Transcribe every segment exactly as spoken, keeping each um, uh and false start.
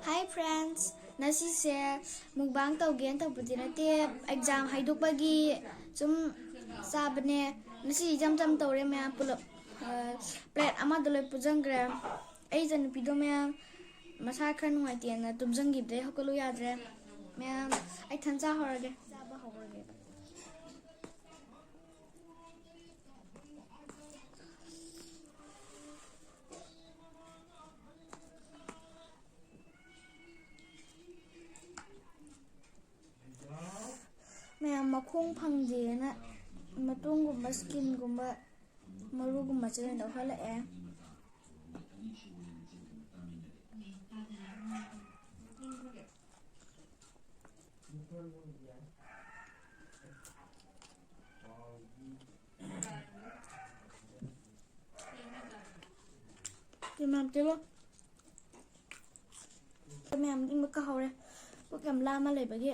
Hi friends, ꯉꯁꯤꯁꯦ mukbang ꯇꯧꯒꯦꯅ ꯇꯧꯕꯗꯤ ꯅꯠꯇꯦ, exam ꯍꯥꯏꯗꯣꯛꯄꯒꯤ ꯁꯨꯝ ꯆꯥꯕꯅꯦ꯫ ꯉꯁꯤ ꯏꯆꯝ ꯆꯝ ꯇꯧꯔꯦ ꯃꯌꯥꯝ ꯄꯨꯂꯞ꯫ ꯑ, plate ꯑꯃꯗ ꯂꯣꯏ ꯄꯨꯟꯁꯤꯟꯈ꯭ꯔꯦ꯫ ꯑꯩ ꯏꯆꯟꯅꯨꯄꯤꯗꯣ ꯃꯌꯥꯝ ꯃꯁꯥ ꯈꯔ ꯅꯨꯡꯉꯥꯏꯇꯦꯅ ꯇꯨꯝꯁꯤꯟꯈꯤꯕꯗꯩ ꯍꯧꯒꯠꯂꯨ ꯌꯥꯗ꯭ꯔꯦ꯫ ꯃꯌꯥꯝ ꯑꯩ ꯏꯊꯟ ꯆꯥꯍꯧꯔꯒꯦ꯫ ꯆꯥꯕ ꯍꯧꯔꯒꯦ꯫ ꯃꯌꯥꯝ ꯃꯈꯣꯡ ꯐꯪꯗꯦꯅ ꯃꯇꯣꯡꯒꯨꯝꯕ, skinꯒꯨꯝꯕ, ꯃꯔꯨꯒꯨꯝꯕꯁꯦ ꯑꯣꯏꯅ ꯂꯧꯍꯜꯂꯛꯑꯦ꯫ ꯇꯤꯜꯍꯧ꯫ ꯃꯌꯥꯝ ꯏꯪꯕ ꯀꯥꯍꯧꯔꯦ꯫ ꯄꯨꯛ ꯌꯥꯝ ꯂꯥꯝꯃ ꯂꯩꯕꯒꯤ꯫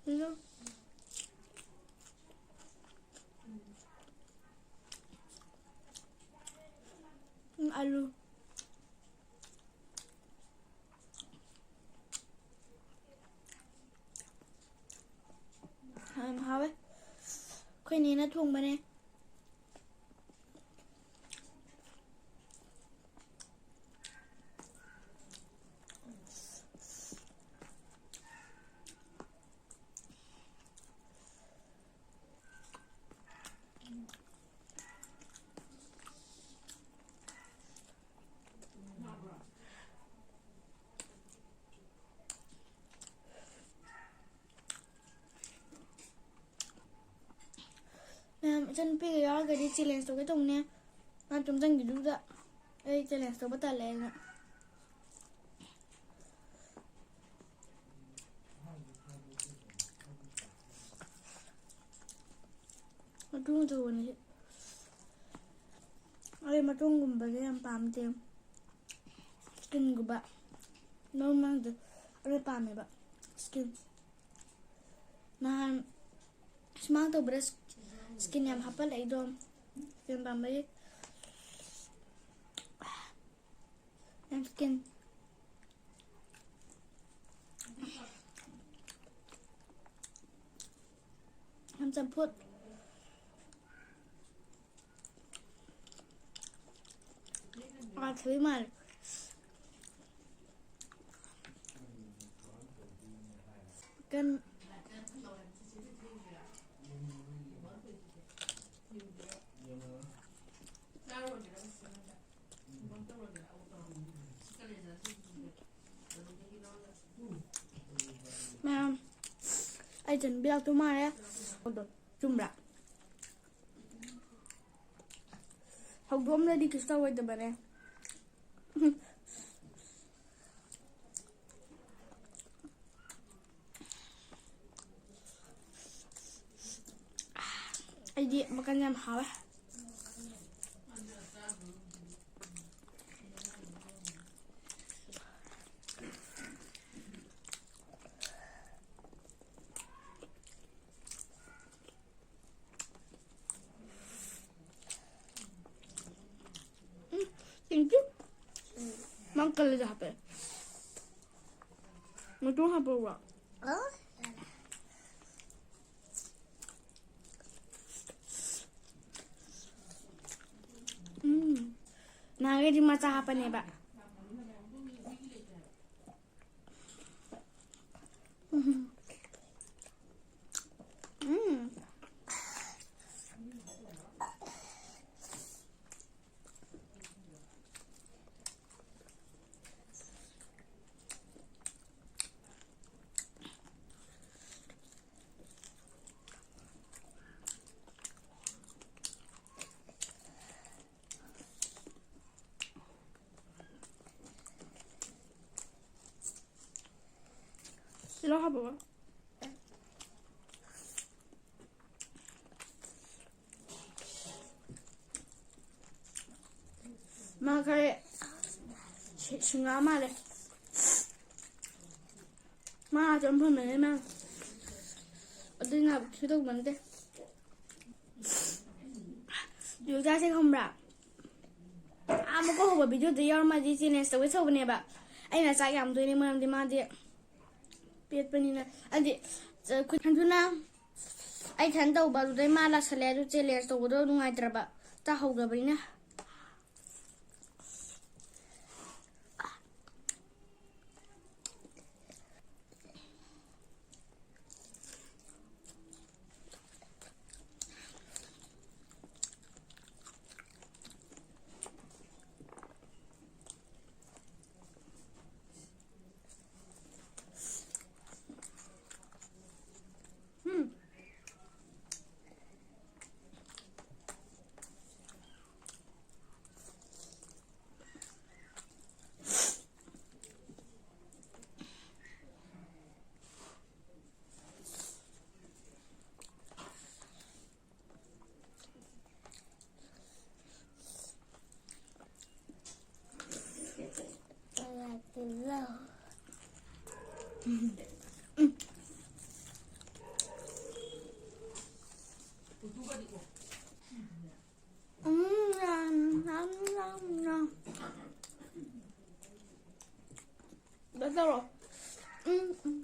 ꯎꯝ꯫ ꯎꯝ, ꯑꯂꯨ꯫ ꯌꯥꯝ ꯍꯥꯎꯋꯦ꯫ ꯑꯩꯈꯣꯏ ꯅꯦꯅ ꯊꯣꯡꯕꯅꯦ꯫ ꯃꯌꯥꯝ, ꯏꯆꯟꯅꯨꯄꯤꯒ ꯌꯥꯎꯔꯒꯗꯤ challenge ꯇꯧꯒꯦ ꯇꯧꯅꯦ꯫ ꯃꯥ ꯇꯨꯝꯁꯤꯟꯈꯤꯗꯨꯗ ꯑꯩ challenge ꯇꯧꯕ ꯇꯜꯂꯦꯅ꯫ ꯑꯗꯨ ꯇꯧꯕꯅꯦ꯫ ꯑꯩ ꯃꯇꯣꯡꯒꯨꯝꯕꯁꯦ ꯌꯥꯝ ꯄꯥꯝꯗꯦ꯫ Skinꯒꯨꯝꯕ꯫ ꯃꯔꯨ ꯃꯔꯥꯡꯗꯣ ꯑꯗꯨ ꯄꯥꯝꯃꯦꯕ꯫ Skin꯫ ꯅꯍꯥꯟ ꯃꯥꯅ ꯇꯧꯕꯗ ꯁ꯭ꯀꯤꯟ ꯌꯥꯝ ꯍꯥꯞꯄꯜꯂꯦ ꯑꯩꯗꯣ꯫ ꯁ꯭ꯀꯤꯟ ꯄꯥꯝꯕꯒꯤ꯫ ꯌꯥꯝ ꯁ꯭ꯀꯤꯟ ꯌꯥꯝ ꯆꯝꯐꯨꯠ꯫ ꯑꯋꯥꯊꯕꯤ ꯃꯥꯜꯂꯦ꯫ ꯀꯟ- ꯃꯌꯥꯝ, ꯑꯩ ꯆꯟꯕꯤꯔꯛꯇꯧ ꯃꯥꯜꯂꯦ꯫ ꯑꯗꯣ, ꯆꯨꯝꯕ꯭ꯔꯥ? ꯍꯧꯗꯣꯛꯑꯝꯗ꯭ꯔꯗꯤ ꯀꯩꯁꯨ ꯇꯧꯔꯣꯏꯗꯕꯅꯦ꯫ ꯑꯩꯗꯤ ꯃꯀꯟ ꯌꯥꯝ ꯍꯥꯎꯋꯦ꯫ ꯎꯝ, ꯁꯤꯡꯖꯨ꯫ ꯅꯪ ꯀꯜꯂꯤꯗ ꯍꯥꯞꯄꯦ꯫ ꯃꯇꯨꯝ ꯍꯥꯞꯄꯛꯎꯔꯣ? ꯑ? ꯎꯝ꯫ ꯅꯍꯥꯟꯒꯩꯗꯤ ꯃꯆꯥ ꯍꯥꯞꯄꯅꯦꯕ꯫ ꯎꯝ꯫ ꯎꯝ꯫ ꯇꯤꯜꯍꯧ ꯍꯥꯞꯄꯕ? ꯃꯥ ꯈꯔ ꯁꯤ-, ꯁꯤꯡꯉꯛꯑ ꯃꯥꯜꯂꯦ꯫ ꯃꯥ ꯑꯗꯨꯝ ꯐꯝꯃꯤꯅꯦ ꯃꯥ꯫ ꯑꯗꯨꯅ ꯀꯩꯁꯨ ꯇꯧꯕ ꯅꯠꯇꯦ꯫ ꯌꯣꯡꯆꯥꯛꯁꯦ ꯈꯪꯕ꯭ꯔꯥ? ꯑꯥ, ꯃꯀꯣꯛ ꯍꯧꯕ ꯚꯤꯗꯤꯑꯣꯗ ꯌꯥꯎꯔꯝꯃꯗꯤ ꯆꯦꯂꯦꯟꯖ ꯇꯧꯒꯦ ꯇꯧꯕꯅꯦꯕ꯫ ꯑꯩꯅ ꯆꯥꯛ ꯌꯥꯝꯗꯣꯏꯅꯦ, ꯃꯔꯝꯗꯤ ꯃꯥꯗꯤ ꯄꯦꯠꯄꯅꯤꯅ꯫ ꯑꯗꯤ, ꯑ, ꯈꯨꯠ-, ꯑꯗꯨꯅ ꯑꯩ ꯏꯊꯟ ꯇꯧꯕ, ꯑꯗꯨꯗꯩ ꯃꯥ ꯂꯥꯛꯁꯜꯂꯦ, ꯑꯗꯨ ꯆꯦꯂꯦꯟꯖ ꯇꯧꯕꯗꯣ ꯅꯨꯡꯉꯥꯏꯇ꯭ꯔꯕ, ꯆꯥꯍꯧꯗꯕꯅꯤꯅ꯫ ꯎꯝ꯫ ꯎꯝ, ꯌꯥꯝ, ꯌꯥꯝ, ꯌꯥꯝ, ꯌꯥꯝ꯫ ꯀꯩꯅꯣ ꯇꯧꯔꯣ꯫ ꯎꯝ, ꯎꯝ꯫